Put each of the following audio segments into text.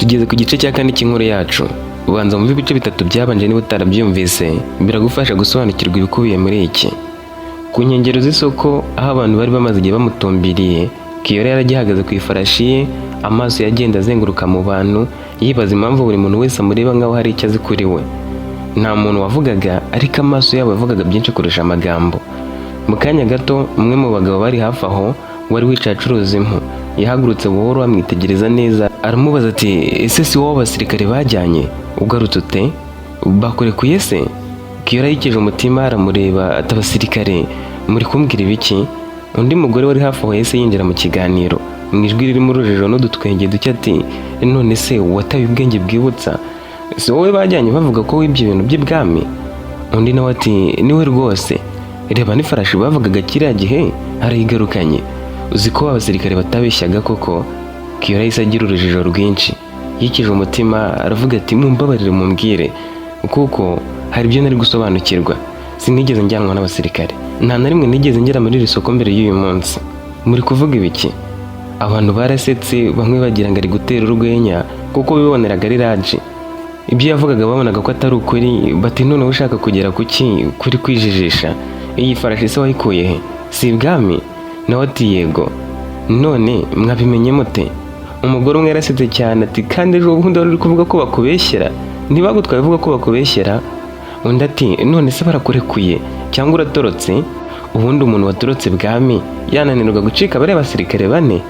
Tugeze ku gice cya kane cy'inkuru yacu. Ubanza wumve ibice bitatu byabanje niba utarabyumvise, biragufasha gusobanukirwa ibikubiye muri iki. Ku nkengero z'isoko, aho abantu bari bamaze igihe bamutumbiriye, Kiyora yaragihagaze ku ifarashi ye, amaso yagenda azenguruka mu bantu, yibaza impamvu buri muntu wese amureba nk'aho hari icyo azi kuri we. Nta muntu wavugaga, ariko amaso yabo yavugaga byinshi kurusha amagambo. Mu kanya gato, umwe mu bagabo bari hafi aho wari wicaye acuruza impu yahagurutse buhoro, amwitegereza neza, aramubaza ati: "Ese si wowe abasirikare bajyanye? Ugarutse ute? Bakurekuye se?" Kiyora yikije umutima, aramureba ati: "Abasirikare? Muri kumbwira ibiki?" Undi mugore wari hafi aho yahise yinjira mu kiganiro mu ijwi ririmo urujijo n'udutwenge duke ati: "None se wataye ubwenge bwibutsa? Si wowe bajyanye bavuga ko wibye ibintu by'ibwami?" Undi nawe ati: "Niwe rwose, reba n'ifarashi bavugaga kiriya gihe arayigarukanye. Uzi ko abasirikare batabeshyaga koko?" Kiyora yahise agira urujijo rwinshi. Yikije umutima, aravuga ati: "Mumbabarire mumbwire, kuko hari ibyo nari gusobanukirwa. Sinigeze njyanwa n'abasirikare, nta na rimwe nigeze ngera muri iri soko mbere y'uyu munsi. Muri kuvuga ibiki?" Abantu barasetse, bamwe bagira ngo ari gutera urwenya kuko biboneraga ari Raji. Ibyo yavugaga babonaga ko atari ukuri, bati: "Noneho ushaka kugera ku ki kuri kwijijisha? Iyi farashi se wayikuye he? Si ibwami?" Nawe ati: "Yego." "None mwabimenye mute?" Umugore umwe yarasetse cyane ati: "Kandi ejo bundi wari uri kuvuga ko bakubeshyera, ntibagutwaye uvuga ko bakubeshyera." Undi ati: "None se barakurekuye cyangwa uratorotse? Ubundi umuntu watorotse bwami yananirwa gucika bariya basirikare bane?"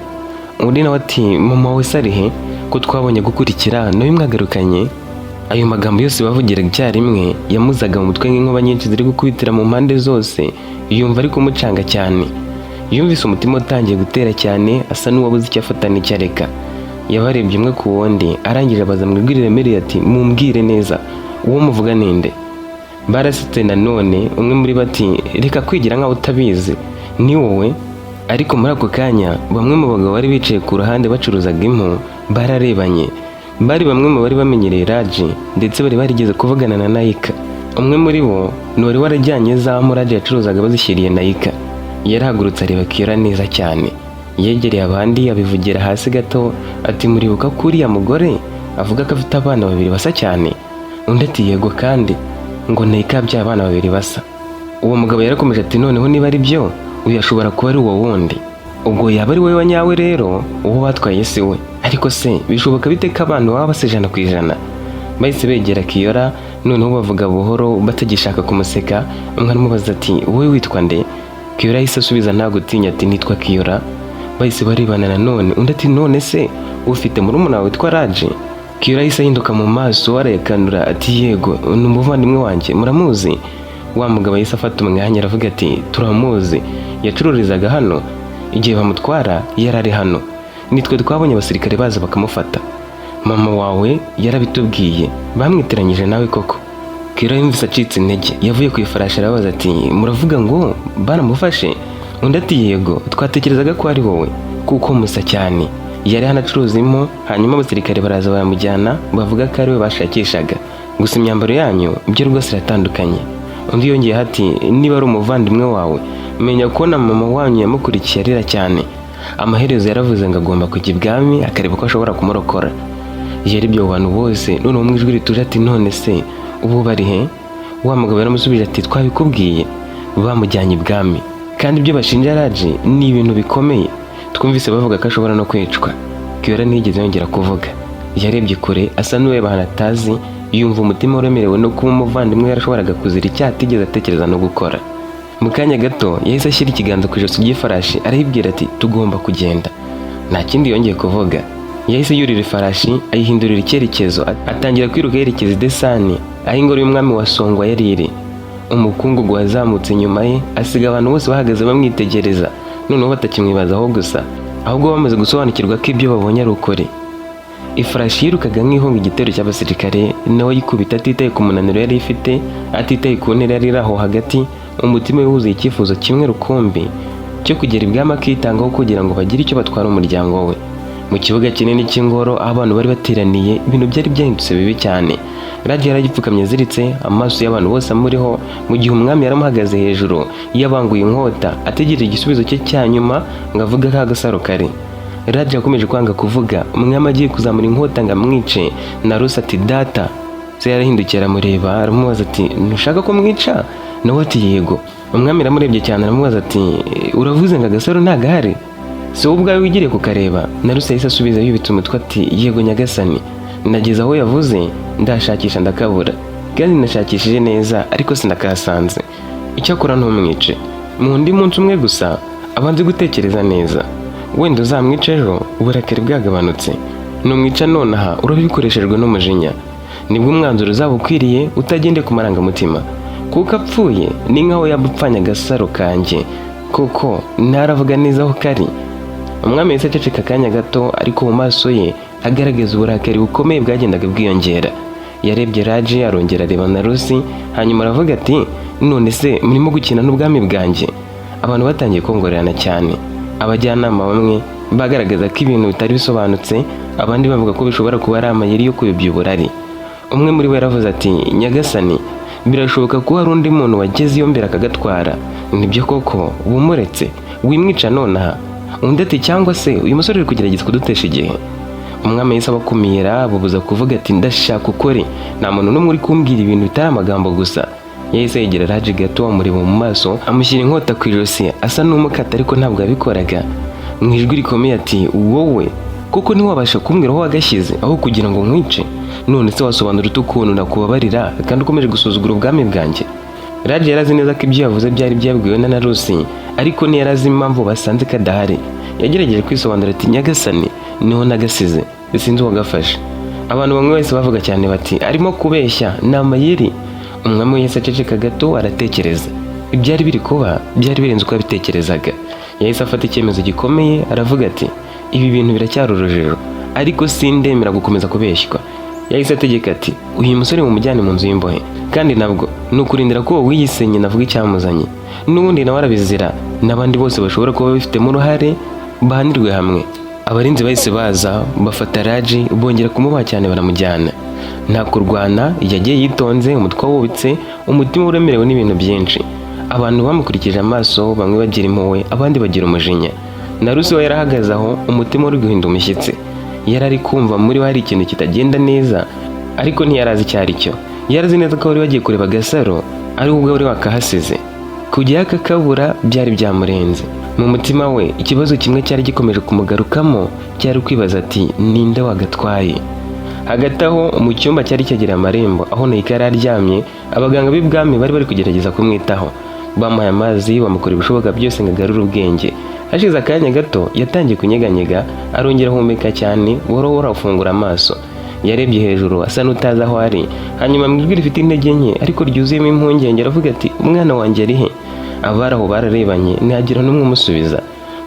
Undi nawe ati: "Mama we se ari he, ko twabonye gukurikira nawe mwagarukanye?" Ayo magambo yose bavugiraga icyarimwe yamuzaga mu mutwe nk'inkuba nyinshi ziri gukubitira mu mpande zose, yumva ari kumucanga cyane. Yumvise umutima utangiye gutera cyane, asa n'uwabuze icyo afata n'icyo areka. Yabarebye umwe ku wundi, arangije abaza mu ijwi riremereye ati: "Mumbwire neza, uwo muvuga ninde?" Barasetse nanone. Umwe muri bo ati: "Reka kwigira nkaho utabizi, ni wowe." Ariko muri ako kanya, bamwe mu bagabo bari bicaye ku ruhande bacuruzaga impu bararebanye. Bari bamwe mu bari bamenyereye Raji, ndetse bari barigeze kuvugana na Nayika. Umwe muri bo ni wari warajyanye za mpu Raji yacuruzaga bazishyiriye Nayika. Yarahagurutse, areba Kiyora neza cyane, yegereye abandi, abivugira hasi gato ati: "Muribuka ko uriya mugore avuga ko afite abana babiri basa cyane?" Undi ati: "Yego, kandi ngo Nayika yabyaye abana babiri basa." Uwo mugabo yarakomeje ati: "Noneho niba ari byo, uyu ashobora kuba ari uwo wundi. Ubwo yaba ari wowe wa nyawe rero, uwo batwaye si we. Ariko se bishoboka bite ko abantu baba basa 100%?" Bahise begera Kiyora, noneho bavuga buhoro batagishaka kumuseka. Umwe aramubaza ati: "Wowe witwa nde?" Kiyora yahise asubiza nta gutinya ati: "Nitwa Kiyora." Bahise barebana nanone. Undi ati: "None se ufite murumuna wawe witwa Raji?" Kiyora yahise ahinduka mu maso, arayakanura ati: "Yego, ni umuvandimwe wanjye, muramuzi?" Wa mugabo yahise afata umwanya, aravuga ati: "Turamuzi, yacururizaga hano. Igihe bamutwara yari ari hano, nitwe twabonye abasirikare baza bakamufata. Mama wawe yarabitubwiye, bamwitiranyije nawe koko." Kiyora yumvise acitse intege. Yavuye ku ifarashi, arabaza ati: "Muravuga ngo baramufashe?" Undi ati: "Yego, twatekerezaga ko ari wowe kuko musa cyane. Yari hano acuruza impu, hanyuma abasirikare baraza baramujyana, bavuga ko ari we bashakishaga. Gusa imyambaro yanyu byo rwose iratandukanye." Undi yongeyeho ati: "Niba ari umuvandimwe wawe, menya ko na mama wanyu yamukurikiye arira cyane. Amaherezo yaravuze ngo agomba kujya ibwami akareba ko ashobora kumurokora." Yarebye abo bantu bose, noneho mu ijwi rituje ati: "None se ubu bari he?" Wa mugabo yaramusubije ati: "Twabikubwiye, bamujyanye ibwami, kandi ibyo bashinja Raji ni ibintu bikomeye. Twumvise bavuga ko ashobora no kwicwa." Kiyora ntiyigeze yongera kuvuga. Yarebye kure, asa n'ureba ahantu atazi, yumva umutima uremerewe no kuba umuvandimwe yarashoboraga kuzira icyaha atigeze atekereza no gukora. Mu kanya gato yahise ashyira ikiganza ku ijosi ry'ifarashi, arayibwira ati: "Tugomba kugenda." Nta kindi yongeye kuvuga. Yahise yurira ifarashi, ayihindurira icyerekezo, atangira kwiruka yerekeza i Desani, aho ingoro y'umwami wa Songwa yari iri. Umukungugu wazamutse inyuma ye, asiga abantu bose bahagaze bamwitegereza, noneho batakimwibazaho gusa, ahubwo bamaze gusobanukirwa ko ibyo babonye ari ukuri. Ifarashi yirukaga nk'ihunga igitero cy'abasirikare, nawe yikubita, atitaye ku munaniro yari ifite, atitaye ku ntera yari iri aho hagati. Umutima we wuzuye icyifuzo kimwe rukumbi cyo kugera ibwami akitangaho kugira ngo bagire icyo batwara umuryango we. Mu kibuga kinini cy'ingoro, aho abantu bari bateraniye, ibintu byari byahindutse bibi cyane. Raji yaragipfukamye aziritse, amaso y'abantu bose amuriho, mu gihe umwami yaramuhagaze hejuru yabanguye inkota, ategereje igisubizo cye cya nyuma ngo avuge ko agasaro kare. Raji yakomeje kwanga kuvuga. Umwami agiye kuzamura inkota ngo amwice, Narusi ati: "Data." Se yarahindukiye aramureba, aramubaza ati: "Ntushaka ko mwica?" Nawe ati: "Yego." Umwami aramurebye cyane, aramubaza ati: "Uravuze ngo agasaro ntagahari? Si wowe ubwawe wigiriye kukareba?" Narusi yahise asubiza yubitse umutwe ati: "Yego nyagasani, nageze aho yavuze ndashakisha ndakabura, kandi nashakishije neza ariko sinakahasanze. Icyakora ntumwice, mu undi munsi umwe gusa abanze gutekereza neza. Wenda uzamwica ejo uburakari bwagabanutse. Numwica nonaha urabikoreshejwe n'umujinya, nibwo umwanzuro uzaba ukwiriye utagendeye ku marangamutima, kuko apfuye ni nkaho yaba apfanye agasaro kanjye, kuko ntaravuga neza aho kari." Umwami yahise aceceka akanya gato, ariko mu maso ye agaragaza uburakari bukomeye bwagendaga bwiyongera. Yarebye Raji, arongera areba na Rusi, hanyuma aravuga ati: "None se murimo gukina n'ubwami bwanjye?" Abantu batangiye kongorerana cyane. Abajyanama bamwe bagaragaza ko ibintu bitari bisobanutse, abandi bavuga ko bishobora kuba ari amayeri yo kuyobya uburari. Umwe muri bo yaravuze ati: "Nyagasani, birashoboka ko hari undi muntu wageze iyo mbere akagatwara. Nibyo koko, wumuretse, wimwica nonaha." Undi ati: "Cyangwa se uyu musore uri kugerageza kudutesha igihe." Umwami yahise abakumira, ababuza kuvuga, ati: "Ndashaka ukore, nta muntu n'umwe uri kumbwira ibintu bitari amagambo gusa." Yahise yegera Raji gato, amureba mu maso, amushyira inkota ku ijosi, asa n'umukata ariko ntabwo yabikoraga. Mu ijwi rikomeye ati: "Wowe kuko ntiwabasha kumbwira aho wagashyize aho kugira ngo nkwice? None se wasobanura ute ukuntu nakubabarira kandi ukomeje gusuzugura ubwami bwanjye?" Raji yari azi neza ko ibyo yavuze byari byabwiwe na Narusi, ariko ntiyari azi impamvu basanze kadahari. Yagerageje kwisobanura ati: "Nyagasani, niho nagasize, sinzi uwagafashe." Abantu bamwe wese bavuga cyane bati: "Arimo kubeshya, ni amayeri." Umwami wese aceceka gato, aratekereza. Ibyari biri kuba byari birenze uko yabitekerezaga. Yahise afata icyemezo gikomeye, aravuga ati: "Ibi bintu biracyari urujijo, ariko sindemera gukomeza kubeshywa." Yahise ategeka ati: "Uyu musore mumujyane mu nzu y'imbohe, kandi nabwo ni ukurindira ko uwo wiyise nyina avuga icyamuzanye. N'ubundi nawe arabizira, n'abandi bose bashobora kuba babifitemo uruhare bahanirwe hamwe." Abarinzi bahise baza bafata Raji, bongera kumubaha cyane, baramujyana. Nta kurwana, yagiye yitonze, umutwe wubitse, umutima uremerewe n'ibintu byinshi. Abantu bamukurikije amaso, bamwe bagira impuhwe, abandi bagira umujinya. Na Rusi we yarahagaze aho, umutima uri guhinda umushyitsi. Yari ari kumva muri we hari ikintu kitagenda neza, ariko ntiyari azi icyo ari cyo. Yari azi neza ko bari bagiye kureba agasaro ari we ubwe wari wakahasize. Kujyayo akakabura byari byamurenze. Mu mutima we ikibazo kimwe cyari gikomeje kumugarukamo cyari kwibaza ati: "Ninde wagatwaye?" Hagati aho, mu cyumba cyari cyegereye amarembo aho Nayika yari aryamye, abaganga b'ibwami bari bari kugerageza kumwitaho. Bamuhaye amazi, bamukora ibishoboka byose ngo agarure ubwenge. Hashize akanya gato yatangiye kunyeganyega, arongera ahumeka cyane, buhoro buhoro afungura amaso. Yarebye hejuru asa n'utazi aho ari, hanyuma mu ijwi rifite intege nke ariko ryuzuyemo impungenge aravuga ati: "Umwana wanjye ari he?" Abari aho bararebanye, ntihagira n'umwe umusubiza.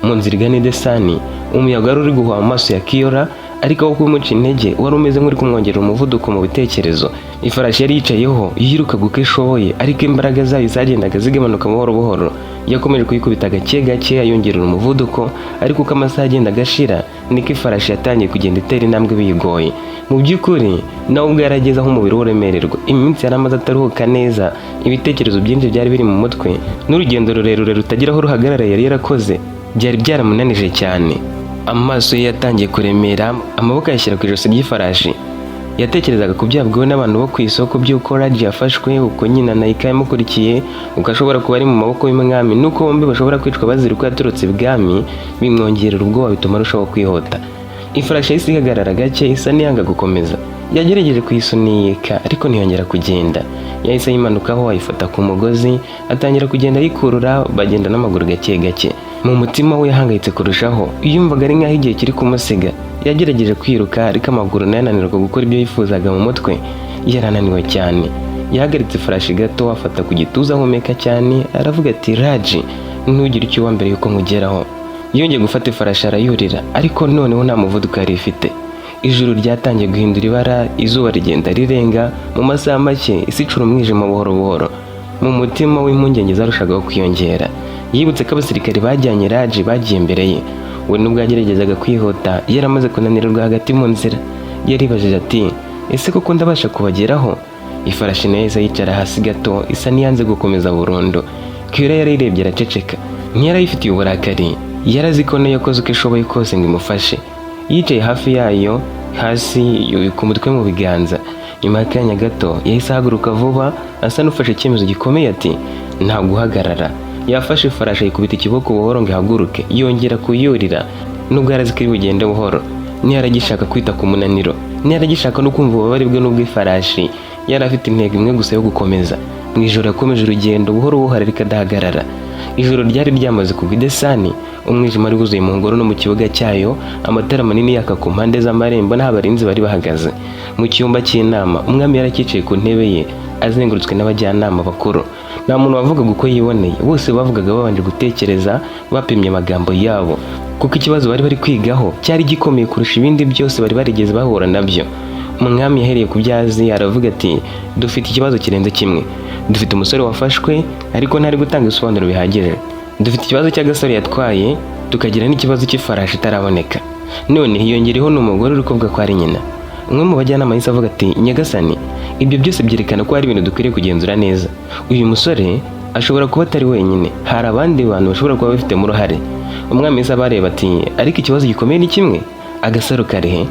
Mu nzira igana Idesani, umuyaga wari uri guhuha mu maso ya Kiyora, ariko aho kumuca intege wari umeze nk'uri kumwongerera umuvuduko mu bitekerezo. Ifarashi yari yicayeho yirukaga uko ishoboye, ariko imbaraga zayo zagendaga zigabanuka buhoro buhoro. Yakomeje kuyikubita gake gake, ayongerera umuvuduko, ariko uko amasaha agenda agashira niko ifarashi yatangiye kugenda itera intambwe biyigoye. Mu by'ukuri nawe ubwo yarageze aho umubiri we uremererwa. Iminsi yari amaze ataruhuka neza, ibitekerezo byinshi byari biri mu mutwe, n'urugendo rurerure rutagira aho ruhagarara yari yarakoze, byari byaramunanije cyane. Amaso ye yatangiye kuremera, amaboko ayashyira ku ijosi ry'ifarashi. Yatekerezaga ku byo yabwiwe n'abantu bo ku isoko by'uko Raji yafashwe, uko nyina Nayika yamukurikiye, uko ashobora kuba ari mu maboko y'umwami, n'uko bombi bashobora kwicwa bazira uko yaturutse ibwami. Bimwongerera ubwoba, bituma arushaho kwihuta. Ifarashi yahise ihagarara gake, isa n'iyanga gukomeza. Yagerageje kuyisunika ariko ntiyongera kugenda. Yahise ayimanukaho, ayifata ku mugozi, atangira kugenda ayikurura, bagenda n'amaguru gake gake. Mu mutima we yahangayitse kurushaho, yumvaga ari nk'aho igihe kiri kumusiga. Yagerageje kwiruka, ariko amaguru nayo ananirwa gukora ibyo yifuzaga. Mu mutwe yarananiwe cyane. Yahagaritse ifarashi gato, afata ku gituza, ahumeka cyane, aravuga ati: "Raji, ntugire icyo uba mbere yuko nkugeraho." Yongeye gufata ifarashi arayurira, ariko noneho nta muvuduko yari ifite. Ijuru ryatangiye guhindura ibara, izuba rigenda rirenga. Mu masaha make isi icura umwijima buhoro buhoro. Mu mutima w'impungenge zarushagaho kwiyongera. Yibutse ko abasirikare bajyanye Raji bagiye mbere ye. We nubwo yageragezaga kwihuta, yaramaze kunanirwa hagati mu nzira. Yaribajije ati: "Ese koko ndabasha kubageraho?" Ifarashi nayo yahise yicara hasi gato, isa n'iyanze gukomeza burundu. Kiyora yarayirebye araceceka. Ntiyarayifitiye uburakari. Yarazi ko nayo yakoze uko ishoboye kose ngo imufashe. Yicaye hafi yayo hasi, yubika umutwe mu biganza. Nyuma y'akanya gato yahise ahaguruka vuba, asa n'ufashe icyemezo gikomeye, ati: "Nta guhagarara." Yafashe ifarashi, ayikubita ikiboko buhoro ngo ihaguruke, yongera kuyurira nubwo yarazi ko iri bugende buhoro. Ntiyaragishaka kwita ku munaniro, ntiyaragishaka no kumva ububabare bwe n'ubw'ifarashi. Yari afite intego imwe gusa yo gukomeza. Mu ijoro yakomeje urugendo buhoro buhoro ariko adahagarara. Ijoro ryari ryamaze kugwa idesani, umwijima wari wuzuye mu ngoro no mu kibuga cyayo, amatara manini yaka ku mpande z'amarembo n'aho abarinzi bari bahagaze. Mu cyumba cy'inama, umwami yari acyicaye ku ntebe ye, azengurutswe n'abajyanama bakuru. Nta muntu wavugaga uko yiboneye, bose bavugaga babanje gutekereza, bapimye amagambo yabo, kuko ikibazo bari bari kwigaho cyari gikomeye kurusha ibindi byose bari barigeze bahura nabyo. Umwami yahereye ku byo azi, aravuga ati: "Dufite ikibazo kirenze kimwe. Dufite umusore wafashwe ariko ntari gutanga ibisobanuro bihagije. Dufite ikibazo cy'agasore yatwaye, tukagira n'ikibazo cy'ifarashi itaraboneka. None hiyongereho n'umugore uri kuvuga ko ari nyina." Umwe mu bajyanama yahise avuga ati: "Nyagasani, ibyo byose byerekana ko hari ibintu dukwiriye kugenzura neza. Uyu musore ashobora kuba atari wenyine, hari abandi bantu bashobora kuba babifitemo uruhare." Umwami yahise abareba ati: "Ariko ikibazo gikomeye ni kimwe: agasaro kari he?"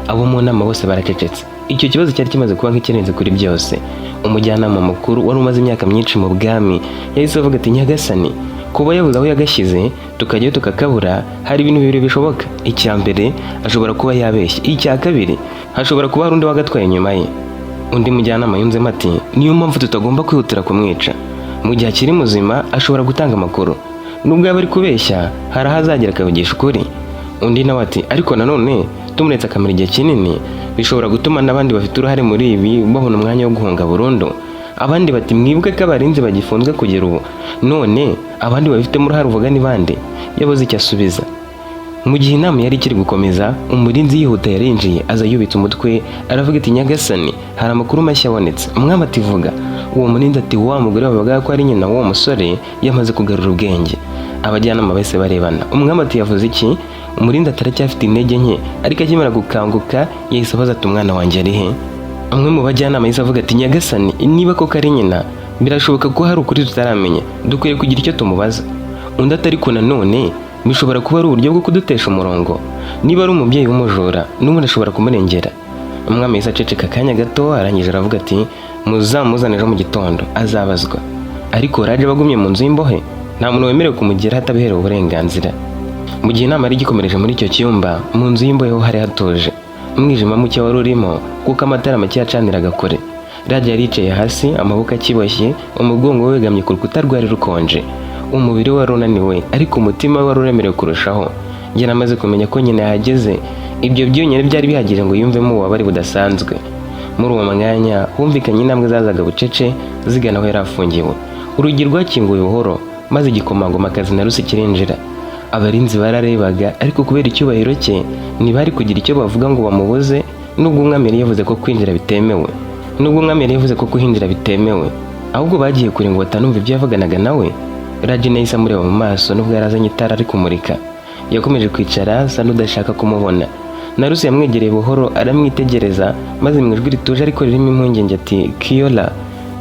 Abo mu nama bose baracecetse. Icyo kibazo cyari kimaze kuba nk'ikirenze kuri byose. Umujyanama mukuru wari umaze imyaka myinshi mu bwami yahise avuga ati: "Nyagasani, kuba yabuze aho yagashyize tukajyayo tukakabura, hari ibintu bibiri bishoboka. Icya mbere, ashobora kuba yabeshye. Icya kabiri, hashobora kuba hari undi wagatwaye nyuma ye." Undi mujyanama yunzemo ati: "Niyo mpamvu tutagomba kwihutira kumwica. Mu gihe akiri muzima ashobora gutanga amakuru. Nubwo yaba ari kubeshya, hari aho azagera akavugisha ukuri." Undi nawe ati: "Ariko nanone tumuretse akamara igihe kinini, bishobora gutuma n'abandi bafite uruhare muri ibi babona umwanya wo guhunga burundu." Abandi bati: "Mwibuke ko abarinzi bagifunzwe kugera ubu. None abandi babifitemo uruhare uvuga ni bande?" Yabuze icyo asubiza. Mu gihe inama yari ikiri gukomeza, umurinzi yihuta yarinjiye, aza yubitse umutwe, aravuga ati: "Nyagasani, hari amakuru mashya abonetse." Umwami ati: "Vuga." Uwo murinzi ati: "Wa mugore bavuga ko ari nyina w'uwo musore yamaze kugarura ubwenge." Abajyanama bahise barebana. Umwami ati: "Yavuze iki?" Umurinzi ati: "Aracyafite intege nke, ariko akimara gukanguka yahise abaza ati: 'Umwana wanjye ari he?'" Umwe mu bajyanama yahise avuga ati: "Nyagasani, niba koko ari nyina, birashoboka ko hari ukuri tutaramenya. Dukwiye kugira icyo tumubaza." Undi ati: "Ariko nanone bishobora kuba ari uburyo bwo kudutesha umurongo. Niba ari umubyeyi w'umujura, n'ubundi ashobora kumurengera." Umwami yahise aceceka akanya gato, arangije aravuga ati: "Muzamuzane ejo mu gitondo, azabazwa. Ariko Raje bagumye mu nzu y'imbohe, nta muntu wemerewe kumugeraho atabiherewe uburenganzira." Mu gihe inama yari igikomereje muri icyo cyumba, mu nzu y'imbohe ho hari hatuje. Umwijima muke wari urimo, kuko amatara make yacaniraga kure. Raja yari yicaye hasi, amaboko akiboshye, umugongo we wegamye ku rukuta rwari rukonje. Umubiri we wari unaniwe, ariko umutima we wari uremerewe kurushaho. Yari amaze kumenya ko nyina yahageze. Ibyo byonyine byari bihagije ngo yumvemo ububabare budasanzwe. Muri uwo mwanya humvikanye intambwe zazaga bucece zigana aho yari afungiwe. Urugi rwakinguwe buhoro, maze igikomangomakazi Narusi kirinjira. Abarinzi bararebaga, ariko kubera icyubahiro cye ntibari kugira icyo bavuga ngo bamubuze, nubwo umwami yari yavuze ko kwinjira bitemewe, nubwo umwami yari yavuze ko kuhinjira bitemewe. Ahubwo bagiye kure ngo batanumva ibyo yavuganaga nawe. Rajina yahise amureba mu maso. Nubwo yari azanye itara ari kumurika, yakomeje kwicara asa n'udashaka kumubona. Narusi yamwegereye buhoro, aramwitegereza, maze mu ijwi rituje ariko ririmo impungenge ati: "Kiyola."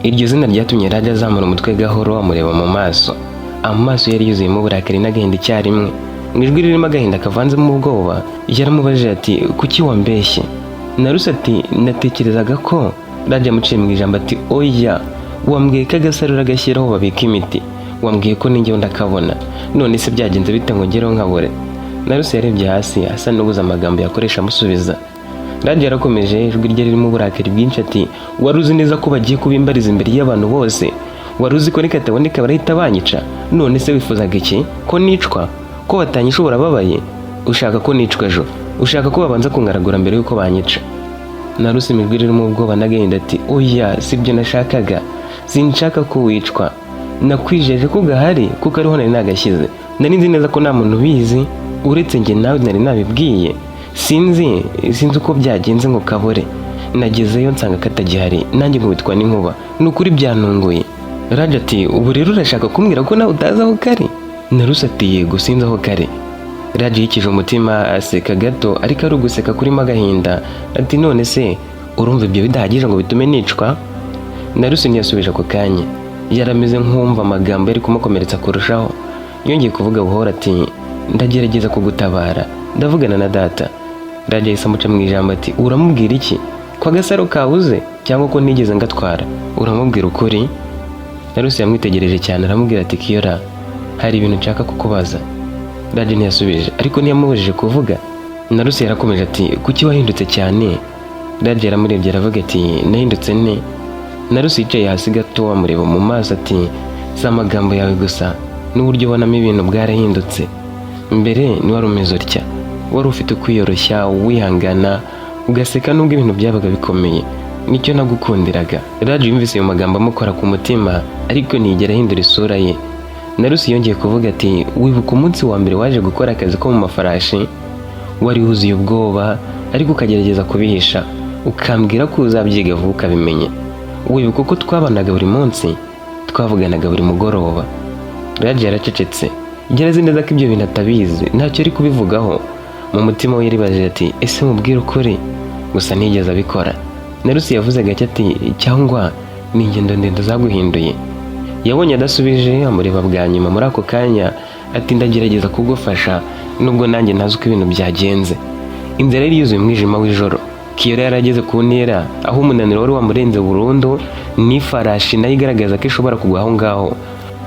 Iryo zina ryatumye Raja azamura umutwe gahoro, amureba mu maso. Amaso yari yuzuyemo uburakari n'agahinda icyarimwe. Mu ijwi ririmo agahinda kavanzemo ubwoba yaramubajije ati: "Kuki wambeshye?" Narusi ati: "Natekerezaga ko..." Raja yamuciye mu ijambo ati: "Oya, wambwiye ko agasaro agashyiraho babika imiti. Wambwiye ko ninjyewe ndakabona. None se byagenze bite ngo ngereho nkabure?" Narusi yarebye hasi, asa n'ubuze amagambo yakoresha amusubiza. Raja yarakomeje, ijwi rye ririmo uburakari bwinshi, ati: "Wari uzi neza ko bagiye kubimbariza imbere y'abantu bose. Wari uzi ko nikataboneka barahita banyica. None se wifuzaga iki? Ko nicwa? Ko batanyisha urababaye? Ushaka ko nicwa ejo? Ushaka ko babanza kungaragura mbere y'uko banyica?" Narusi mu ijwi ririmo ubwoba n'agahinda ati: "Oya, sibyo nashakaga. Sinshaka ko wicwa. Nakwijeje ko gahari kuko ariho nari nagashyize. Nari nzi neza ko nta muntu ubizi uretse njye nawe nari nabibwiye. Sinzi uko byagenze ngo kabore. Nagezeyo nsanga katagihari, nanjye nkubitwa n'inkuba. Ni ukuri byantunguye." Raja ati: "Ubu rero urashaka kumbwira ko nawe utazi aho kari?" Narusi ati: "Yego, sinzi aho kari." Raja yikije umutima, aseka gato, ariko ari uguseka kurimo agahinda, ati: "None se urumva ibyo bidahagije ngo bitume nicwa?" Narusi ntiyasubije ako kanya. Yarameze nk'uwumva amagambo yari kumukomeretsa kurushaho. Yongeye kuvuga buhoro ati: Ndagerageza kugutabara, ndavugana na data." Raja yahise amuca mu ijambo ati: "Uramubwira iki? Ko agasaro kabuze cyangwa ko ntigeze ngatwara? Uramubwira ukuri?" Narusi yamwitegereje cyane, aramubwira ati: "Kiyora, hari ibintu nshaka kukubaza." Raja ntiyasubije, ariko ntiyamubujije kuvuga. Narusi yarakomeje ati: "Kuki wahindutse cyane?" Raja yaramurebye, aravuga ati: "Nahindutse nte?" Narusi yicaye hasi gato, amureba mu maso ati: "Si amagambo yawe gusa, n'uburyo ubonamo ibintu bwarahindutse. Mbere ntiwari umeze utya. Wari ufite ukwiyoroshya, wihangana, ugaseka nubwo ibintu byabaga bikomeye. Nicyo nagukundiraga." Raja yumvise ayo magambo amukora ku mutima, ariko ntiyigera ahindura isura ye. Narusi yongeye kuvuga ati: "Wibuka umunsi wa mbere waje gukora akazi ko mu mafarashi? Wari wuzuye ubwoba, ariko ukagerageza kubihisha, ukambwira ko uzabyiga vuba ukabimenya. Wibuka uko twabanaga buri munsi, twavuganaga buri mugoroba?" Raja yaracecetse. Yari azi neza ko ibyo bintu atabizi, ntacyo ari kubivugaho. Mu mutima we yaribajije ati: "Ese mubwire ukuri?" Gusa ntiyigeze abikora. Narusi yavuze gake ati: "Cyangwa ni ingendo ndende zaguhinduye?" Yabonye adasubije, amureba bwa nyuma muri ako kanya ati: "Ndagerageza kugufasha, nubwo nanjye ntazi uko ibintu byagenze." Inzira yari yuzuye umwijima w'ijoro. Kiyora yari ageze ku ntera aho umunaniro wari wamurenze burundu, n'ifarashi nayo igaragaza ko ishobora kugwa aho ngaho.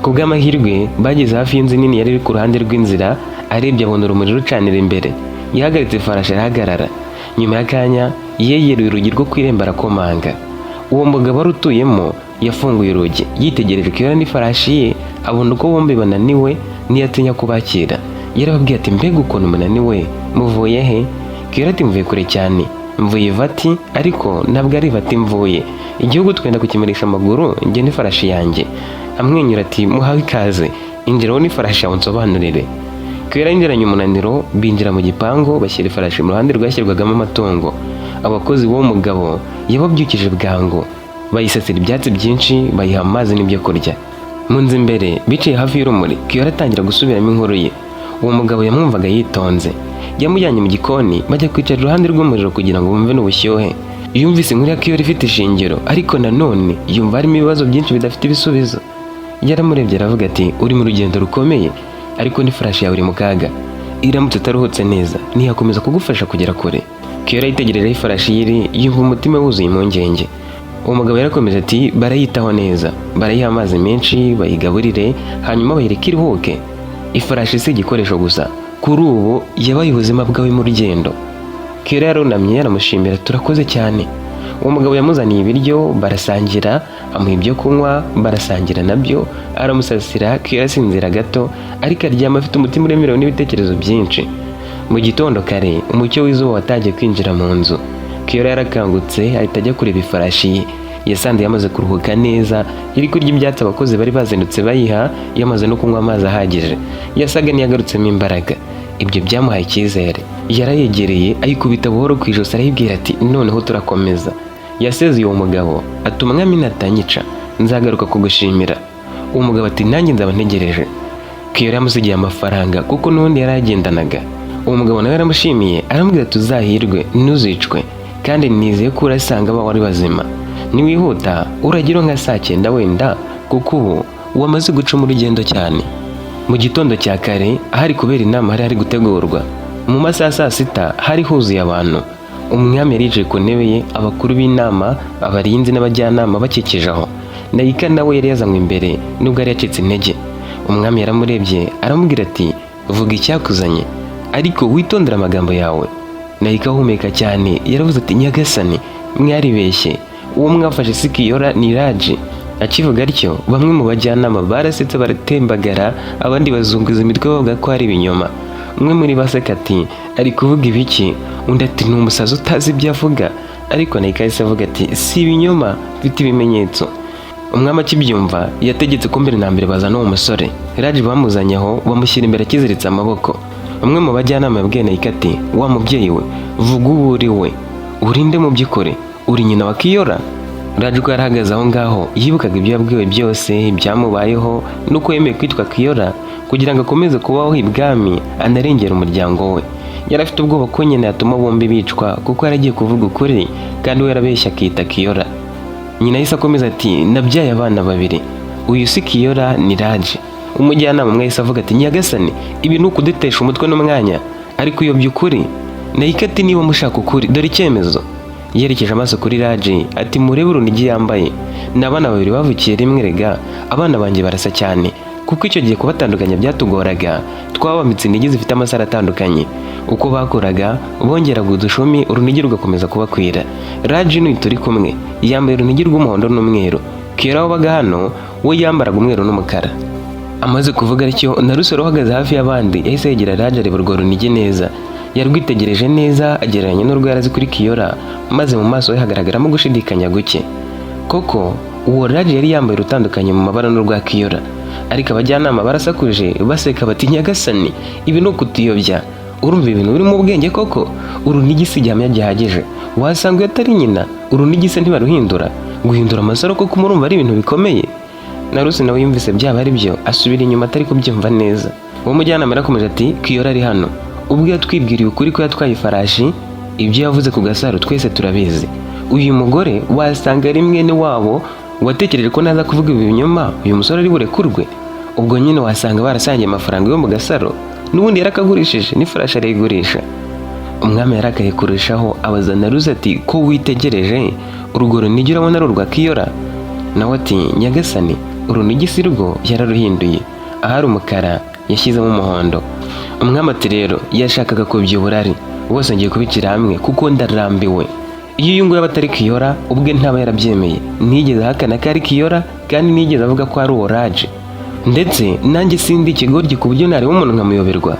Ku bw'amahirwe bageze hafi y'inzu nini yari iri ku ruhande rw'inzira. Arebye abona urumuri rucanira imbere. Yahagaritse ifarashi, arahagarara. Nyuma y'akanya yegereye urugi rwo ku irembo, arakomanga. Uwo mugabo wari utuyemo yafunguye urugi, yitegereje Kiyora n'ifarashi ye, abona uko bombi bananiwe, ntiyatinya kubakira. Yarababwiye ati: "Mbega ukuntu munaniwe, muvuye he?" Kiyora ati: "Mvuye kure cyane, mvuye Ivati, ariko ntabwo ari Ivati mvuye. Igihugu twenda kukimarisha amaguru, njye n'ifarashi yanjye." Amwenyura ati: "Muhawe ikaze, injira wowe n'ifarashi yawe nsobanurire." Kiyora yinjiranye umunaniro, binjira mu gipangu, bashyira ifarashi mu ruhande rwashyirwagamo amatungo. Abakozi b'uwo mugabo yababyukije bwangu, bayisasira ibyatsi byinshi, bayiha amazi n'ibyo kurya. Mu nzu imbere bicaye hafi y'urumuri, Kiyora atangira gusubiramo inkuru ye. Uwo mugabo yamwumvaga yitonze. Yamujyanye mu gikoni, bajya kwicara iruhande rw'umuriro kugira ngo bumve n'ubushyuhe. Yumvise inkuru ya Kiyora ifite ishingiro, ariko nanone yumva harimo ibibazo byinshi bidafite ibisubizo. Yaramurebye, aravuga ati: "Uri mu rugendo rukomeye, ariko n'ifarashi yawe iri mu kaga. Iramutse itaruhutse neza, ntiyakomeza kugufasha kugera kure." Kiyora yitegereje aho ifarashi ye iri, yumva umutima wuzuye impungenge. Uwo mugabo yarakomeje ati: "Barayitaho neza, barayiha amazi menshi, bayigaburire, hanyuma bayireke iruhuke. Ifarashi si igikoresho gusa, kuri ubu yabaye ubuzima bwawe mu rugendo." Kiyora yarunamye, aramushimira: "Turakoze cyane." Uwo mugabo yamuzaniye ibiryo, barasangira, amuha ibyo kunywa, barasangira nabyo, aramusasira. Kiyora asinzira gato, ariko aryama afite umutima uremerewe n'ibitekerezo byinshi. Mu gitondo kare, umucyo w'izuba watangiye kwinjira mu nzu. Kiyora yarakangutse, ahita ajya kureba ifarashi ye. Yasanze yamaze kuruhuka neza, iri kurya ibyatsi abakozi bari bazindutse bayiha, yamaze no kunywa amazi ahagije. Yasaga n'iyagarutsemo imbaraga. Ibyo byamuhaye icyizere. Yarayegereye, ayikubita buhoro ku ijosi, arayibwira ati: "Noneho turakomeza." Yasezeye uwo mugabo ati: "Umwami natanyica, nzagaruka kugushimira." Uwo mugabo ati: "Nanjye nzaba ntegereje." Kiyora yamusigiye amafaranga kuko n'ubundi yari agendanaga. Uwo mugabo nawe yaramushimiye, aramubwira ati: "Uzahirwe, ntuzicwe, kandi nizeye ko urasanga abawe ari bazima. Niwihuta uragira nka saa 9 wenda, kuko ubu wamaze guca mu rugendo cyane." Mu gitondo cya kare, ahari kubera inama hari hari gutegurwa. Mu masaha ya saa 6 hari huzuye abantu. Umwami yari yicaye ku ntebe ye, abakuru b'inama, abarinzi n'abajyanama bakikije aho. Nayika nawe yari yazanywe imbere, nubwo yari yacitse intege. Umwami yaramurebye, aramubwira ati: "Vuga icyakuzanye, ariko witondere amagambo yawe." Nayika ahumeka cyane, yaravuze ati: "Nyagasani, mwaribeshye, uwo mwafashe si Kiyora, ni Raji." Akivuga atyo, bamwe mu bajyanama barasetse baratembagara, abandi bazunguza imitwe bavuga ko ari ibinyoma. Umwe muri bo aseka ati: "Ari kuvuga ibiki?" Undi ati: "Ni umusazi utazi ibyo avuga." Ariko Nayika yahise avuga ati: "Si ibinyoma, mfite ibimenyetso." Umwami akibyumva yategetse ko mbere na mbere bazana uwo musore Raji. Bamuzanye aho, bamushyira imbere akiziritse amaboko. Umwe mu bajyanama yabwiye Nayika ati: "Wa mubyeyi we, vuga uwo uri we. Urinde mu by'ukuri? Uri nyina wa Kiyora?" Raji uko yarahagaze aho ngaho, yibukaga ibyo yabwiwe byose, ibyamubayeho nuko yemeye kwitwa Kiyora kugira ngo akomeze kubaho ibwami, anarengere umuryango we. Yari afite ubwoba ko nyina yatuma bombi bicwa, kuko yari agiye kuvuga ukuri kandi we yarabeshya akita Kiyora. Nyina yahise akomeza ati: "Nabyaye abana babiri. Uyu si Kiyora, ni Raji." Umujyanama umwe yahise avuga ati: "Nyagasani, ibi ni ukudutesha umutwe n'umwanya, ariko uyobya ukuri." Nayika ati: "Niba mushaka ukuri, dore icyemezo." Yerekeje amaso kuri Raji ati: "Murebe urunigi yambaye. Ni abana babiri bavukiye rimwe. Rega abana banjye barasa cyane, kuko icyo gihe kubatandukanya byatugoraga. Twabambitse inigi zifite amasaro atandukanye. Uko bakuraga bongeraga udushumi, urunigi rugakomeza kubakwira. Raji n'uyu turi kumwe yambaye urunigi rw'umuhondo n'umweru. Kera wabaga hano we yambaraga umweru n'umukara." Amaze kuvuga atyo, na Rusoro uhagaze hafi y'abandi yahise yegera Raji, areba urwo runigi neza. Yarwitegereje neza, agereranya n'urwo yarazi kuri Kiyora, maze mu maso he hagaragaramo gushidikanya guke. Koko uwo Raji yari yambaye urutandukanye mu mabara n'urwa Kiyora. Ariko abajyanama barasakuje baseka bati: "Nyagasani, ibi ni ukutuyobya. Urumva ibintu birimo ubwenge koko? Urunigi si igihamya gihagije. Wasanga iyo atari nyina. Urunigi se ntibaruhindura? Guhindura amasaro koko murumva ari ibintu bikomeye?" Na Rusi nawe yumvise byaba ari byo, asubira inyuma atari kubyumva neza. Uwo mujyanama yarakomeje ati: "Kiyora ari hano ubwo yatwibwiriye ukuri ko yatwaye ifarashi. Ibyo yavuze ku gasaro twese turabizi. Uyu mugore wasanga ari mwene wabo watekereje ko naza kuvuga ibi binyoma uyu musore ari burekurwe. Ubwo nyine wasanga barasangiye amafaranga yo mu gasaro. N'ubundi yarakagurishije, n'ifarashi arayigurisha." Umwami yarakaye kurushaho, abaza Narusi ati: "Ko witegereje urwo runigi, urabona ari urwa Kiyora?" Nawe ati: "Nyagasani, urunigi si rwo, yararuhinduye. Ahari umukara yashyizemo umuhondo." Umwami ati: "Rero yashakaga kubya uburari. Bose ngiye kubicira hamwe kuko ndarambiwe. Iyo uyu nguyu aba atari Kiyora, ubwe ntaba yarabyemeye. Ntiyigeze ahakana ko ari Kiyora, kandi ntiyigeze avuga ko ari uwo Raje. Ndetse nanjye sindi ikigoryi ku buryo nareba umuntu nkamuyoberwa.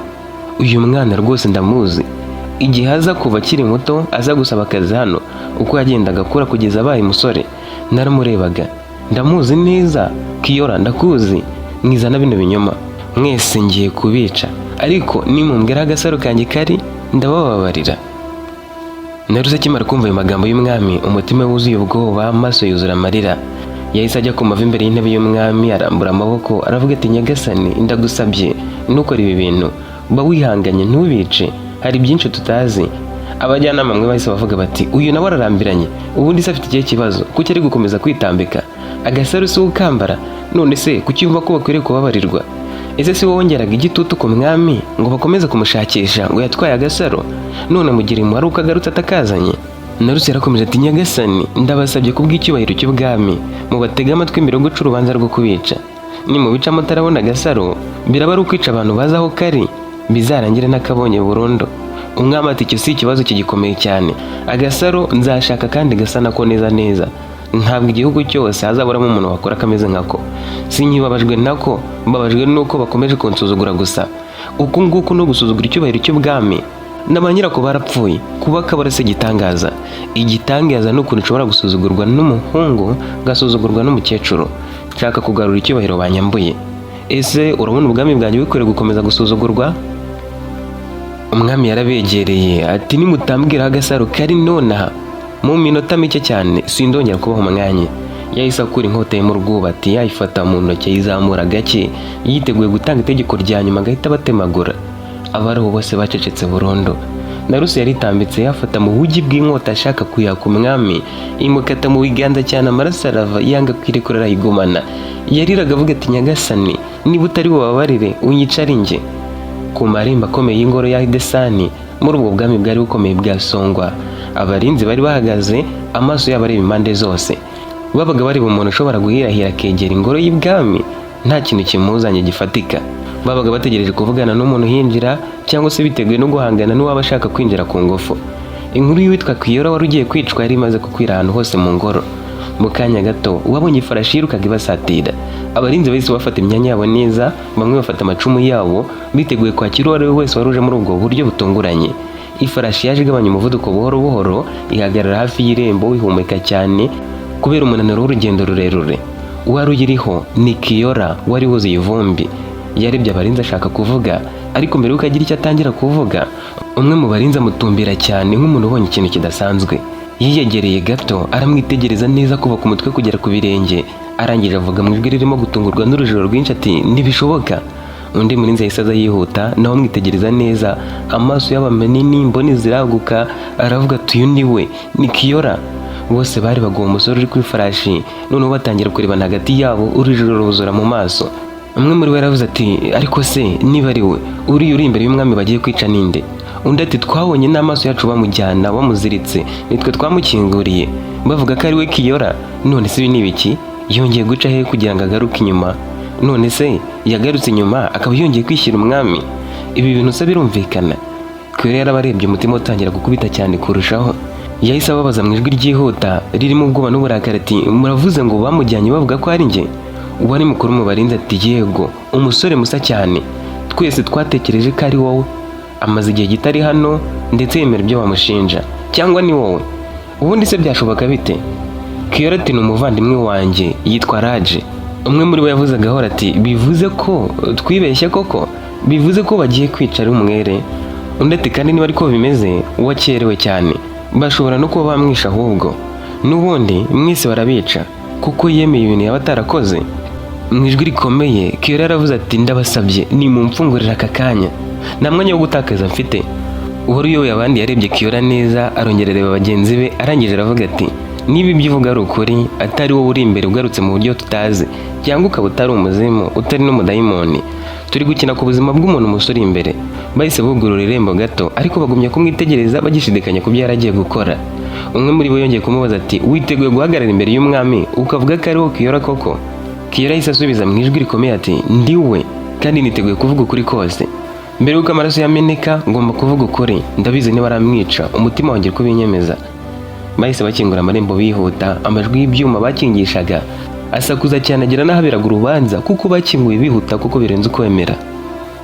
Uyu mwana rwose ndamuzi. Igihe aza kuva akiri muto aza gusaba akazi hano, uko yagendaga akura kugeza abaye umusore, naramurebaga. Ndamuzi neza. Kiyora, ndakuzi. Mwizana bino binyoma. Mwese ngiye kubica, ariko nimumbwira agasaro kanjye kari, ndabababarira." Narusi akimara kumva ayo magambo y'umwami, umutima we wuzuye ubwoba, amaso yuzura amarira. Yahise ajya ku mavi imbere y'intebe y'umwami, arambura amaboko, aravuga ati: "Nyagasani, ndagusabye, ntukore ibi bintu. Ba wihanganye, ntubice. Hari byinshi tutazi." Abajyanama bamwe bahise bavuga bati: "Uyu nawe ararambiranye. Ubundi se afite ikihe kibazo? Kuki ari gukomeza kwitambika? Agasaro si ukambara? None se kuki yumva ko bakwiriye kubabarirwa? Ese si wowe wongeraga igitutu ku mwami ngo bakomeze kumushakisha ngo yatwaye agasaro? None mugira impuhwe uko agarutse atakazanye?" Narusi yarakomeje ati: "Nyagasani, ndabasabye kubw'icyubahiro cy'ubwami, mubatege amatwi mbere yo guca urubanza rwo kubica. Nimubica mutarabona agasaro, biraba ari ukwica abantu bazi aho kari, bizarangire n'akabonye burundu." Umwami ati: "Icyo si ikibazo kigikomeye cyane. Agasaro nzashaka kandi gasa nako neza neza. Ntabwo igihugu cyose hazaburamo umuntu wakora akameze nkako. Sinkibabajwe nako, mbabajwe nuko bakomeje kunsuzugura gusa. Uku nguku no gusuzugura icyubahiro cy'ubwami. Na ba nyirako barapfuye, kuba kabara si igitangaza. Igitangaza ni ukuntu ushobora gusuzugurwa n'umuhungu, ngasuzugurwa n'umukecuru. Nshaka kugarura icyubahiro banyambuye. Ese urabona ubwami bwanjye bukwiriye gukomeza gusuzugurwa?" Umwami yarabegereye ati: "Nimutambwira aho agasaro kari nonaha mu minota mike cyane, sindongera kubaha umwanya." Yahise akura inkota ye mu rwubati, yayifata mu ntoki, ayizamura gake, yiteguye gutanga itegeko rya nyuma agahita batemagura. Abariho bose bacecetse burundu. Narusi yaritambitse, yafata mu bugi bw'inkota ashaka kuyaka umwami, imukata mu biganza cyane, amaraso arava, yanga kwirekura, arayigumana. Yariraga avuga ati: "Nyagasani, niba utari bubabarire, unyicare njye." Ku marembo akomeye y'ingoro ya Hidesani, muri ubwo bwami bwari bukomeye bwa Songwa, abarinzi bari bahagaze, amaso yabo areba impande zose. Babaga bareba umuntu ushobora guhirahira akegera ingoro y'ibwami nta kintu kimuzanye gifatika. Babaga bategereje kuvugana n'umuntu uhinjira, cyangwa se biteguye no guhangana n'uwaba ashaka kwinjira ku ngufu. Inkuru y'uwitwa Kiyora wari ugiye kwicwa yari imaze gukwira ahantu hose mu ngoro. Mu kanya gato wabonye ifarashi yirukaga ibasatira. Abarinzi bahise bafata imyanya yabo neza, bamwe bafata amacumu yabo, biteguye kwakira uwo ari we wese wari uje muri ubwo buryo butunguranye. Ifarashi yaje igabanya umuvuduko buhoro buhoro, ihagarara hafi y'irembo, ihumeka cyane kubera umunaniro w'urugendo rurerure. Uwari uyiriho ni Kiyora wari wuzuye ivumbi. Yarebye abarinzi ashaka kuvuga, ariko mbere y'uko agira icyo atangira kuvuga, umwe mu barinzi amutumbira cyane nk'umuntu ubonye ikintu kidasanzwe. Yiyegereye gato, aramwitegereza neza kuva ku mutwe kugera ku birenge, arangije avuga mu ijwi ririmo gutungurwa n'urujijo rwinshi ati: "Ntibishoboka." Undi murinzi yahise aza yihuta, nawe amwitegereza neza, amaso yaba manini, imboni ziraguka, aravuga ati: "Uyu ni we, ni Kiyora." Bose barebaga uwo musore uri ku ifarashi, noneho batangira kurebana hagati yabo, urujijo ruzura mu maso. Umwe muri bo yaravuze ati: "Ariko se niba ari we uriya uri imbere y'umwami bagiye kwica ninde?" Undi ati: "Twabonye n'amaso yacu bamujyana bamuziritse, nitwe twamukinguriye, bavuga ko ari we Kiyora. None se ibi ni ibiki? Yongeye guca he kugira ngo agaruke inyuma? None se yagarutse inyuma akaba yongeye kwishyira umwami? Ibi bintu se birumvikana?" Kiyora yarabarebye, umutima utangira gukubita cyane kurushaho. Yahise ababaza mu ijwi ryihuta ririmo ubwoba n'uburakari ati: "Muravuze ngo bamujyanye bavuga ko ari njye?" Uwari mukuru mu barinzi ati: "Yego, umusore musa cyane, twese twatekereje ko ari wowe. Amaze igihe kitari hano, ndetse yemera ibyo bamushinja. Cyangwa ni wowe? Ubundi se byashoboka bite?" Kiyora ati: "Ni umuvandimwe wanjye, yitwa Raje." Umwe muri bo yavuze gahoro ati: "Bivuze ko twibeshye koko? Bivuze ko bagiye kwica ari umwere?" Undi ati: "Kandi niba ariko bimeze, wakerewe cyane, bashobora no kuba bamwisha ahubwo. N'ubundi mwese barabica kuko yemeye ibintu yaba atarakoze." Mu ijwi rikomeye Kiyora yaravuze ati: "Ndabasabye, nimumfungurire aka kanya, nta mwanya wo gutakaza mfite." Uwari uyoboye abandi yarebye Kiyora neza, arongera areba bagenzi be, arangije aravuga ati: "Niba ibyo uvuga ari ukuri, atari wowe uri imbere ugarutse mu buryo tutazi, cyangwa ukaba utari umuzimu, utari n'umudayimoni, turi gukina ku buzima bw'umuntu umusore imbere." Bahise bugurura irembo gato, ariko bagumya kumwitegereza bagishidikanya ku byo yari agiye gukora. Umwe muri bo yongeye kumubaza ati: "Witeguye guhagarara imbere y'umwami ukavuga ko ari wowe Kiyora koko?" Kiyora yahise asubiza mu ijwi rikomeye ati: "Ndi we, kandi niteguye kuvuga ukuri kose. Mbere y'uko amaraso yameneka, ngomba kuvuga ukuri. Ndabizi, niba aramwica, umutima wanjye kubinyemeza." Bahise bakingura amarembo bihuta. Amajwi y'ibyuma bakingishaga asakuza cyane agera n'ahaberaga urubanza, kuko bakinguye bihuta kuko birenze ukwemera.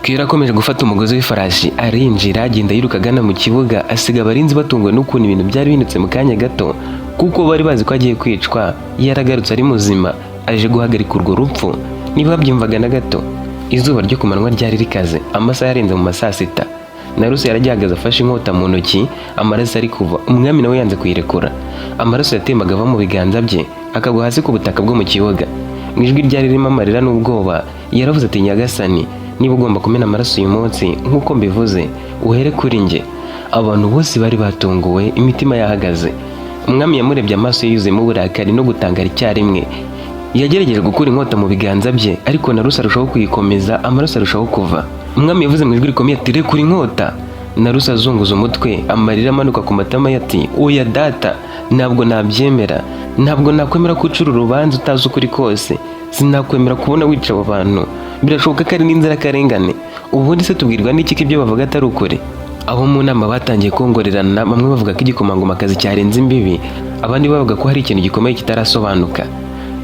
Kiyora akomeje gufata umugozi w'ifarashi, arinjira, agenda yiruka agana mu kibuga, asiga abarinzi batunguwe n'ukuntu ibintu byari bindutse mu kanya gato, kuko bari bazi ko agiye kwicwa, yaragarutse ari muzima aje guhagarika urwo rupfu. Ntibabyumvaga na gato. Izuba ryo ku manywa ryari rikaze, amasaha yarenze mu ma saa sita. Narusi yaragihagaze afashe inkota mu ntoki, amaraso ari kuva. Umwami nawe yanze kuyirekura. Amaraso yatembaga ava mu biganza bye akagwa hasi ku butaka bwo mu kibuga. Mu ijwi ryari ririmo amarira n'ubwoba yaravuze ati: "Nyagasani, niba ugomba kumena amaraso uyu munsi nk'uko mbivuze, uhere kuri njye." Abantu bose bari batunguwe, imitima yahagaze. Umwami yamurebye, amaso ye yuzuyemo uburakari no gutangara icyarimwe. Yagerageje gukura inkota mu biganza bye, ariko Narusi arushaho kuyikomeza, amaraso arushaho kuva. Umwami yavuze mu ijwi rikomeye ati: "Rekura inkota." Narusi azunguza umutwe, amarira amanuka ku matama ye, ati: "Oya data, ntabwo nabyemera. Ntabwo nakwemera ko ucura urubanza utazi ukuri kose. Sinakwemera kubona wica abo bantu. Birashoboka ko ari n'inzirakarengane. Ubundi se tubwirwa n'iki ko ibyo bavuga atari ukuri?" Abo mu nama batangiye kongorerana, bamwe bavuga ko igikomangomakazi cyarenze imbibi, abandi bavuga ko hari ikintu gikomeye kitarasobanuka.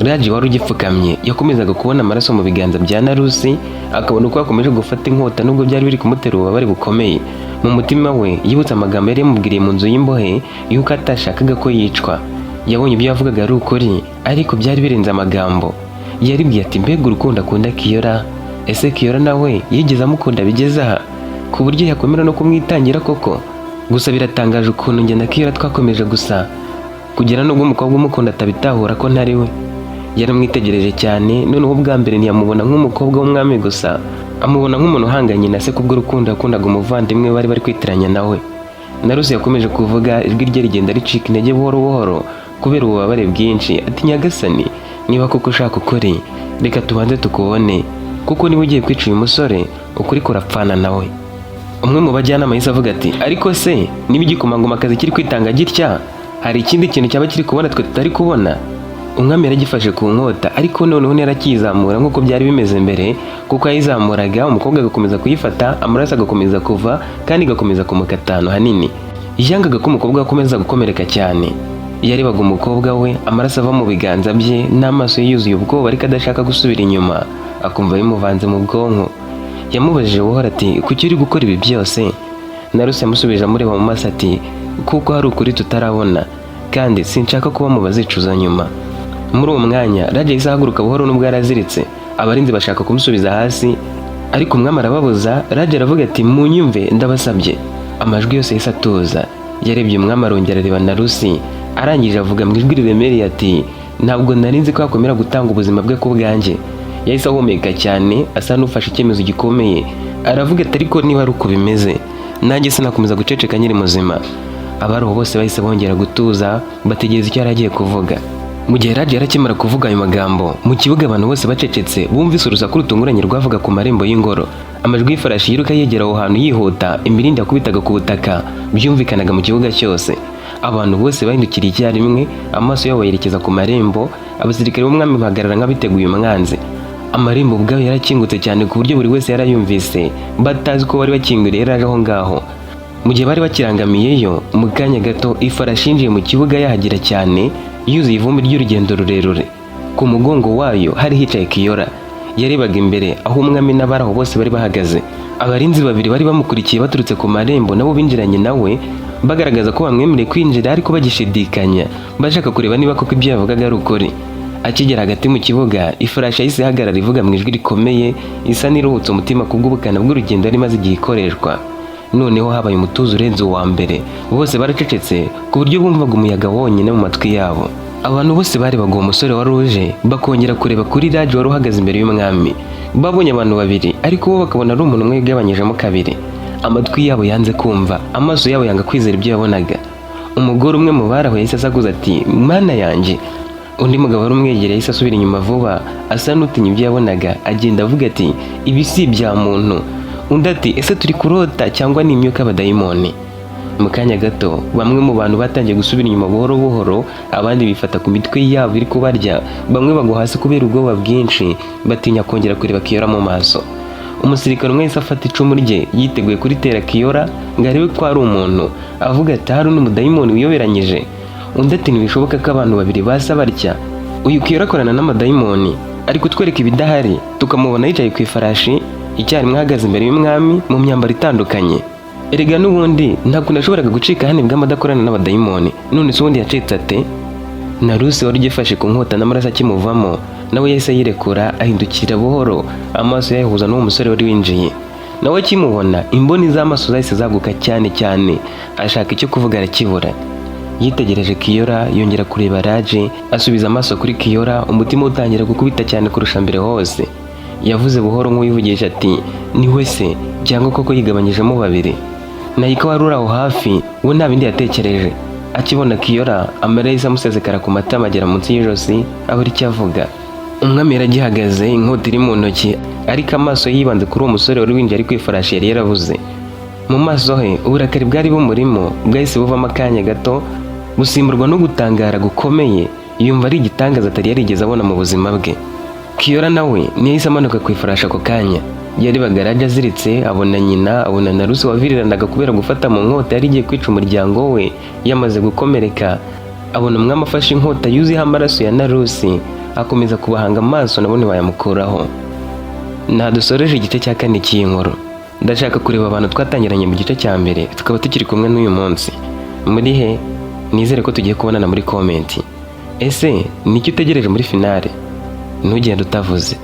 Raji wari ugipfukamye yakomezaga kubona amaraso mu biganza bya Narusi, akabona uko yakomeje gufata inkota nubwo byari biri kumutera ububabare bukomeye. Mu mutima we yibutse amagambo yari yamubwiriye mu nzu y'imbohe yuko atashakaga ko yicwa. Yabonye ibyo yavugaga ari ukuri, ariko byari birenze amagambo. Yaribwiye ati: "Mbega urukundo akunda Kiyora! Ese Kiyora nawe yigeze amukunda bigeze aha, ku buryo yakwemera no kumwitangira koko? Gusa biratangaje ukuntu njye na Kiyora twakomeje gusa kugera nubwo umukobwa umukunda atabitahura ko ntari we." Yaramwitegereje cyane noneho ubwa mbere, ntiyamubona nk'umukobwa w'umwami gusa, amubona nk'umuntu uhanganye na se kubw'urukundo yakundaga umuvandimwe bari bari kwitiranya nawe. Narusi yakomeje kuvuga, ijwi rye rigenda ricika intege buhoro buhoro kubera ububabare bwinshi, ati: "Nyagasani, niba koko ushaka ukuri, reka tubanze tukubone, kuko niba ugiye kwica uyu musore, ukuri kurapfana nawe." Umwe mu bajyanama yahise avuga ati: "Ariko se niba igikomangomakazi kiri kwitanga gitya, hari ikindi kintu cyaba kiri kubona twe tutari kubona?" Umwami yaragifashe ku nkota, ariko noneho ntiyarakizamura nk'uko byari bimeze mbere, kuko yayizamuraga umukobwa agakomeza kuyifata, amaraso agakomeza kuva kandi igakomeza kumukata ahantu hanini. Yangaga ko umukobwa akomeza gukomereka cyane. Yarebaga umukobwa we, amaraso ava mu biganza bye, n'amaso ye yuzuye ubwoba, ariko adashaka gusubira inyuma, akumva bimuvanze mu bwonko. Yamubajije buhoro ati: "Kuki uri gukora ibi byose?" Narusi yamusubije amureba mu maso ati: "Kuko hari ukuri tutarabona, kandi sinshaka kuba mu bazicuza nyuma." Muri uwo mwanya Raja yahise ahaguruka buhoro nubwo yaraziritse. Abarinzi bashaka kumusubiza hasi, ariko umwami arababuza. Raja aravuga ati: "Munyumve, ndabasabye." Amajwi yose yahise atuza. Yarebye umwami, arongera areba Narusi, arangije avuga mu ijwi riremereye ati: "Ntabwo nari nzi ko yakwemera gutanga ubuzima bwe ku bwanjye." Yahise ahumeka cyane, asa n'ufashe icyemezo gikomeye, aravuga ati: "Ariko niba ari uko bimeze, nanjye sinakomeza guceceka nkiri muzima." Abari aho bose bahise bongera gutuza, bategereza icyo yari agiye kuvuga. Mu gihe Raji yarakimara kuvuga ayo magambo, mu kibuga abantu bose bacecetse, bumvise urusaku rutunguranye rwavuga ku marembo y'ingoro. Amajwi y'ifarashi yiruka yegera aho hantu yihuta, imirindi yakubitaga ku butaka, byumvikanaga mu kibuga cyose. Abantu bose bahindukiriye icyarimwe, amaso yabo bayerekeza ku marembo. Abasirikare b'umwami bahagarara nk'abiteguye umwanzi. Amarembo ubwayo yarakingutse cyane ku buryo buri wese yarayumvise, batazi ko bari bakinguriye yari aje aho ngaho. Mu gihe bari bakirangamiyeyo, mu kanya gato ifarashi yinjiye mu kibuga yahagira cyane, yuzuye ivumbi ry'urugendo rurerure. Ku mugongo wayo hari hicaye Kiyora. Yarebaga imbere aho umwami n'abari aho bose bari bahagaze. Abarinzi babiri bari bamukurikiye baturutse ku marembo nabo binjiranye nawe, bagaragaza ko bamwemereye kwinjira ariko bagishidikanya, bashaka kureba niba koko ibyo yavugaga ari ukuri. Akigera hagati mu kibuga, ifarashi yahise ihagarara, ivuga mu ijwi rikomeye, isa n'iruhutse umutima kubw'ubukana bw'urugendo yari imaze igihe ikoreshwa. Noneho habaye umutuzo urenze uwa mbere. Bose baracecetse ku buryo bumvaga umuyaga wonyine mu matwi yabo. Abantu bose barebaga uwo musore wari uje, bakongera kureba kuri Raji wari uhagaze imbere y'umwami. Babonye abantu babiri, ariko bo bakabona ari umuntu umwe wigabanyijemo kabiri. Amatwi yabo yanze kumva, amaso yabo yanga kwizera ibyo yabonaga. Umugore umwe mu bari aho yahise asakuza ati: "Mana yanjye!" Undi mugabo wari umwegereye yahise asubira inyuma vuba, asa n'utinya ibyo yabonaga, agenda avuga ati: "Ibi si ibya muntu." Undi ati: "Ese turi kurota cyangwa ni imyuka y'abadayimoni?" Mu kanya gato bamwe mu bantu batangiye gusubira inyuma buhoro buhoro, abandi bifata ku mitwe yabo iri kubarya, bamwe bagwa hasi kubera ubwoba bwinshi, batinya kongera kureba Kiyora mu maso. Umusirikare umwe yahise afata icumu rye, yiteguye kuritera Kiyora ngo arebe ko ari umuntu, avuga ati: "Hari undi mudayimoni wiyoberanyije." Undi ati: "Ntibishoboka ko abantu babiri basa batya. Uyu Kiyora akorana n'amadayimoni, ari kutwereka ibidahari, tukamubona yicaye ku ifarashi icyarimwe ahagaze imbere y'umwami mu myambaro itandukanye. Erega n'ubundi nta kuntu yashoboraga gucika hano ibwami adakorana n'abadayimoni. None se ubundi yacitse ate?" Na Rusi wari ugifashe ku nkota n'amaraso akimuvamo, nawe yahise yirekura, ahindukira buhoro, amaso yayahuza n'uwo musore wari winjiye. Nawe akimubona, imboni z'amaso zahise zaguka cyane cyane, ashaka icyo kuvuga arakibura. Yitegereje Kiyora, yongera kureba Raje, asubiza amaso kuri Kiyora, umutima utangira gukubita cyane kurusha mbere hose. Yavuze buhoro nk'uwivugisha ati: "Ni we se, cyangwa koko yigabanyijemo babiri?" Nayika wari uri aho hafi we nta bindi yatekereje. Akibona Kiyora, amarira yahise amusesekara ku matama agera munsi y'ijosi, abura icyo avuga. Umwami yaragihagaze, inkota iri mu ntoki, ariko amaso ye yibanze kuri uwo musore wari winjiye ari ku ifarashi yari yarabuze. Mu maso he uburakari bwari bumurimo bwahise buvamo akanya gato, busimburwa no gutangara gukomeye, yumva ari igitangaza atari yarigeze abona mu buzima bwe. Kiyora nawe ntiyahise amanuka ku ifarashi ako kanya. Yarebaga Raja aziritse, abona nyina, abona na Rusi waviriranaga kubera gufata mu nkota yari igiye kwica umuryango we yamaze gukomereka, abona umwami afashe inkota yuzuyeho amaraso ya Narusi, akomeza kubahanga amaso, nabo ntibayamukuraho. Nta dusoreje igice cya kane cy'iyi nkuru. Ndashaka kureba abantu twatangiranye mu gice cya mbere tukaba tukiri kumwe n'uyu munsi. Muri he? Nizere ko tugiye kubonana muri comment. Ese niki utegereje muri finale? Ntugende utavuze.